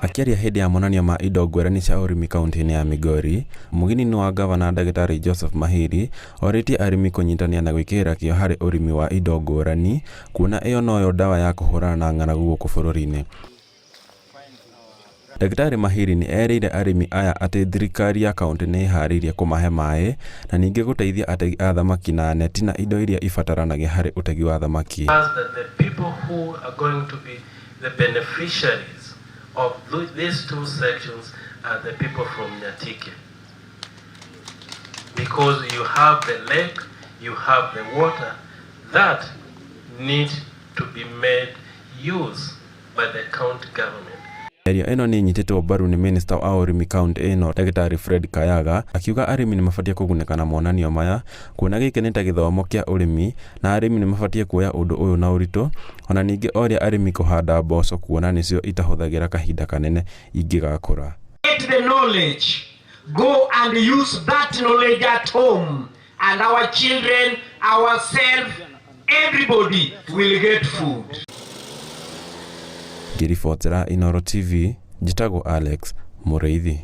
Akĩaria hĩndĩ ya monanio ma indo ngũrani cia ũrĩmi kaunti-inĩ ya Migori, mũgĩni wa ngavana Ndagĩtarĩ Joseph Mahiri orĩtie arĩmi kũnyitanĩra na gwĩkĩrĩra kĩo harĩ ũrĩmi wa indo ngũrani kuona ĩyo noyo ndawa ya kũhũrana na ng'aragu gũkũ bũrũri-inĩ. Ndagĩtarĩ Mahiri nĩ erĩire arĩmi aya atĩ thirikari ya kaunti nĩ ĩharĩirie kũmahe maĩ na ningĩ gũteithia ategi a thamaki na neti na indo iria ibataranagia harĩ ũtegi wa thamaki. That the people who are going to be the beneficiaries of these two sections are the people from Nyatike. Because you have the lake, you have the water that need to be made use by the county government. Mĩario ĩno nĩ ĩnyitĩtwo mbaru nĩ minista wa ũrĩmi kaunti ĩno Ndagĩtarĩ Fred Kayaga akiuga arĩmi nĩ mabatie kũgunĩka na monanio maya kuona gĩkĩ nĩ ta gĩthomo kĩa ũrĩmi na arĩmi nĩ mabatie kuoya ũndũ ũyũ na ũritũ. Ona ningĩ oria arĩmi kũhanda mboco kuona nĩcio itahũthagĩra kahinda kanene ingĩgakũra. Get the knowledge, go and use that knowledge at home, and our children, ourselves, everybody will get food. Ngĩribotera Inooro TV, njĩtagwo Alex Mũrĩithi.